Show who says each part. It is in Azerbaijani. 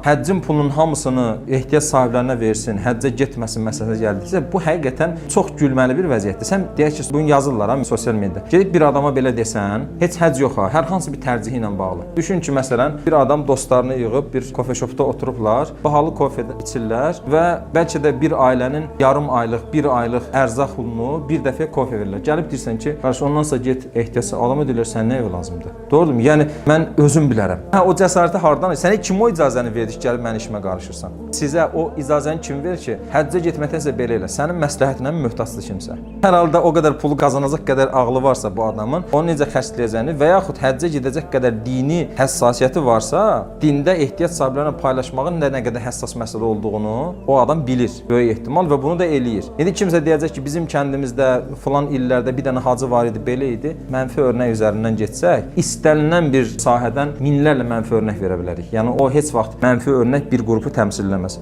Speaker 1: Həccin pulunun hamısını ehtiyac sahiblərinə versin, həccə getməsin məsələsinə gəldiksə, bu həqiqətən çox gülməli bir vəziyyətdir. Sən deyək ki, bunu yazırlar ha sosial mediada. Gedib bir adama belə desən, heç həcc yox ha, hər hansı bir tərcihi ilə bağlı. Düşün ki, məsələn, bir adam dostlarını yığıb bir kofe shopda oturublar, bahalı kofe içirlər və bəlkə də bir ailənin yarım aylıq, bir aylıq ərzaq pulunu bir dəfə kofe verirlər. Gəlib deyirsən ki, qardaş, ondan sonra get ehtiyac adama deyirlər sən nə ev lazımdır? Doğrudur? Yəni mən özüm bilərəm. Hə, o cəsarəti hardan? Sənə kim o icazəni verdi ki, gəlib mənim işimə qarışırsan? Sizə o icazəni kim verir ki, həccə getməkdənsə belə elə. Sənin məsləhətinə möhtacdır kimsə? Hər halda o qədər pulu qazanacaq qədər ağlı varsa bu adamın, onu necə xərcləyəcəyini və yaxud həccə gedəcək qədər dini həssasiyyəti varsa, dində ehtiyac sahiblərinə paylaşmağın nə qədər həssas məsələ olduğunu o adam bilir böyük ehtimal və bunu da eləyir. İndi kimsə deyəcək ki, bizim kəndimizdə filan illərdə bir dənə hacı var idi, belə idi. Mənfi örnək üzərindən getsək, istənilən bir sahədən minlərlə mənfi örnək verə bilərik. Yəni o heç vaxt mənfi örnək bir qrupu təmsil eləməz.